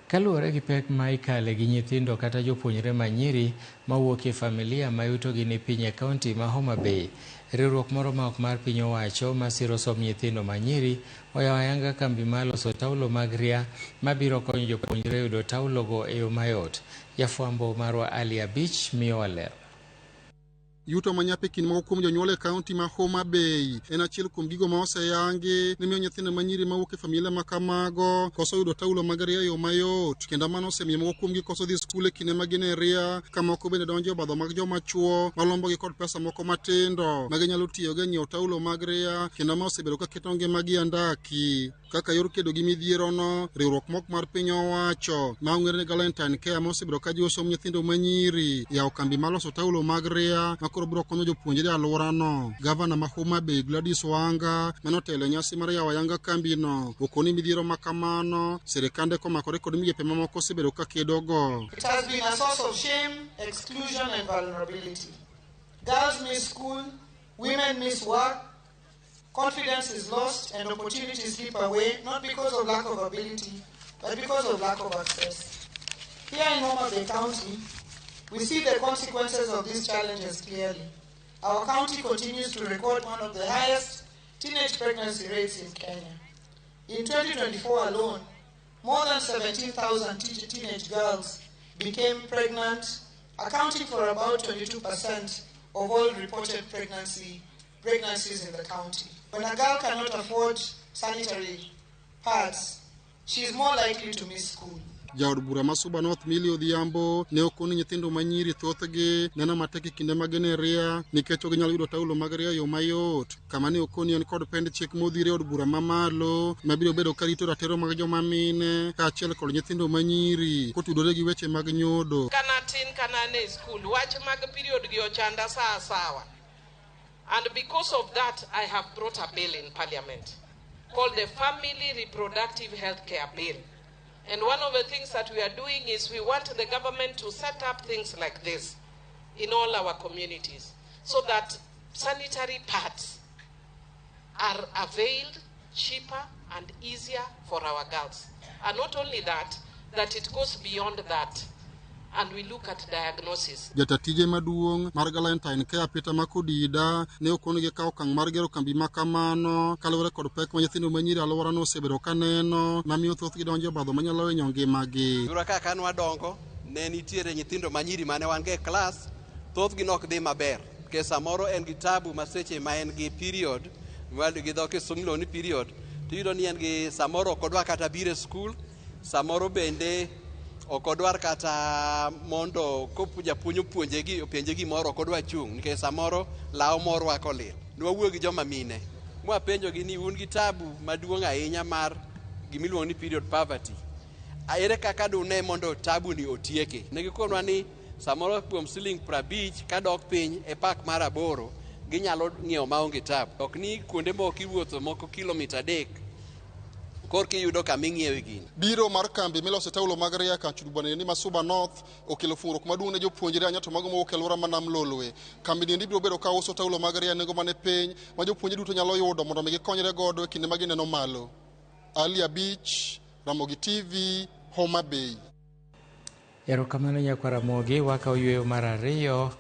Kaluwore gi pek ma ikale gi nyithindo kata jopuonjre ma nyiri mawuok e familia ma yutogi ni piny e kaunti ma Homa Bay, riwruok moro ma ok mar piny owacho masiro somb nyithindo ma nyiri oyawo ayanga kambi mar loso taulo mag ria mabiro konyo jopuonjre yudo taulogo e yo mayot. Jafwambo marwa Ali Abich miyowa ler. Yuto manyap e kind moko kuom jonyuol e kaunti ma Homa Bay en achiel kuom gigo ma oseyangi ni miyo nyithindo ma nyiri mawuok e familia ma kamago koso yudo taulo mag ria e yo mayot, kendo mano osemiyo moko kuomgi koso dhi skul e kinde ma gin e ria, ka moko bende donjo e obadho mag joma chuo malombogi kod pesa moko matindo ma ginyalo tiyogo e nyiewo taulo mag ria, kendo ma osebedo ka keto ngimagi e andaki. Kaka yor kedo gi midhierono, riwruok mok mar piny owacho ma ong'ere ni Galentine Care ma osebedo ka jiwo somb nyithindo manyiri yawo kambi mar loso taulo mag ria ma koro biro konyo jopuonjre e alworano. Gavana ma Homa Bay Gladys Wanga mane otelo e nyasi mar yawo ayanga kambino okoni midhiero ma kamano sirikande komakore kod migepe mamoko osebedo ka kedogo. It has been a source of shame, exclusion and vulnerability. Girls miss school, women miss work, confidence is lost and opportunities slip away, not because of lack of ability, but because of lack of access. Here in Homa Bay County, we see the consequences of these challenges clearly. Our county continues to record one of the highest teenage pregnancy rates in Kenya. In 2024 alone, more than 17,000 teenage girls became pregnant, accounting for about 22% of all reported pregnancies in the county. When a girl cannot afford sanitary pads, she is more likely to miss school. Jaod bura ma Suba North Millie Odhiambo ne okoni nyithindo ma nyiri thothgi neno matek e kinde ma gin e ria nikech ok ginyal yudo taulo mag ria e yo mayot, kama ne okoni en kod pend chik modhir e od bura mamalo mabiro bedo ka rito ratiro mag joma mine kaachiel kod nyithindo ma nyiri kotudore gi weche mag nyodo. Kana tin kana an e skul, wach mag period gi ochanda saa asawa. And because of that, I have brought a bill in parliament called the Family Reproductive Health Care Bill. And one of the things that we are doing is we want the government to set up things like this in all our communities so that sanitary pads are availed cheaper and easier for our girls. And not only that, that it goes beyond that. And we look at diagnosis. Jata tije maduong' mar Galentine Care Peter Makodida ne okoni gikawo okang' mar gero kambi ma kamano kaluwore kod pek ma nyithindo ma nyiri e alworano osebedo ka neno mamiyo thothgi donjo e obadho manyalo hinyo ngimagi. Yura kaka nwadongo ne nitiere nyithindo ma nyiri mane wan go e klas, thothgi nok dhi maber nikech samoro en gi tabu ma seche ma en gi period gi dho kisungu iluongo ni period, tiyudo ni en gi samoro ok odwa kata biro e skul, samoro bende ok odwar kata mondo kopo japuonj opuonje gi openje gimoro ok odwa chung' nikech samoro law morwako lil. Nwawuoyo gi joma mine mwapenjogi ni un gi tabu maduong' ahinya mar gimiluongo ni period poverty. Ere kaka dune mondo tabu ni otieke? Ne gikonwa ni samoro kuom siling 50 kadok piny e pak mar 8 ginyalo ng'iewo maonge tabu. Ok ni kuonde moko iwuotho moko kilomita 3 korka iyudo kama ing'iewe gini. Biro mar kambi milose taulo mag ria kar bura ma Suba North okelo fungruok maduong' ne jopuonjre ahinya to mago mowuok e alwora ma Nam Lolwe. Kambi ni biro bedo ka uso taulo mag ria e nengo mane piny ma jopuonjre duto nyalo yudo mondo mi gikonyre godo e kinde ma gineno malo. Ali Abich, Ramogi TV, Homa Bay. Erokamano nyakwar Ramogi, wakawo yueyo mar ariyo.